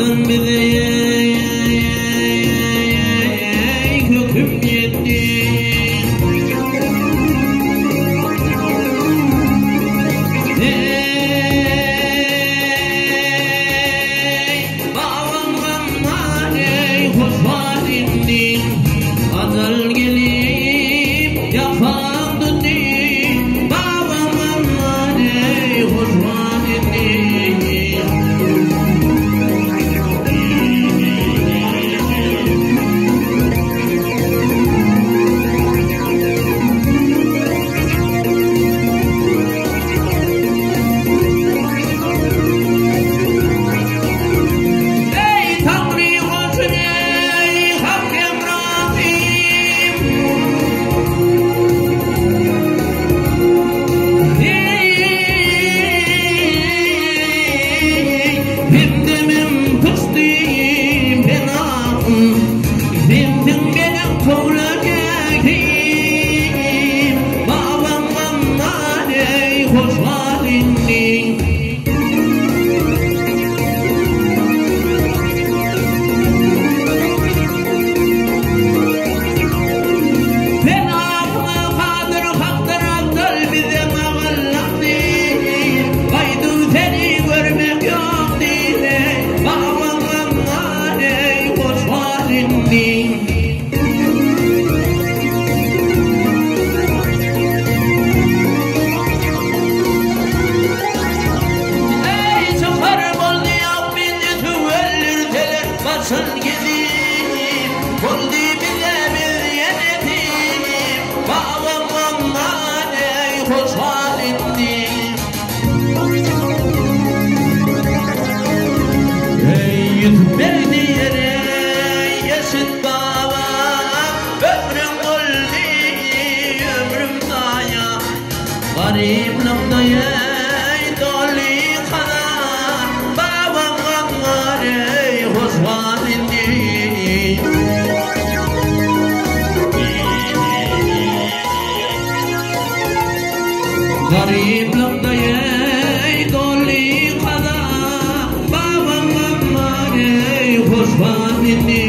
Hakdan bize höküm ýetdi. Eý, babam gamdan eý, hoşal indi. Ajal gelip ýapan tutdy. Babam gamdan eý, hoşal indi. Eý, Taňry goçun eý, Hak hemrahym! Eý, hemdemim puştym penahym, Sensiň meniň köwlegim, Babam gamdan eý, hoşal indi. Penahyňa kadyr Hakdyr afdal bize magallak diýip, Gaýdyp seni görmek ýok diýse, Babam gamdan eý, hoşal indi. Eý, çykar boldy ýok mende tüweldirseler başyn gezip, Boldy bize bir ýene nesip, babam gamdan eý, hoşal indi. Eý, Ýusup beg diýer eý, eşit babam, Ömrüň boldy, ömrüm zaýa. Garyplykda eý, doly kaza, Babam gammar eý, hoşal indi. Garyplykda eý, doly kaza, Babam gammar eý, hoşal indi.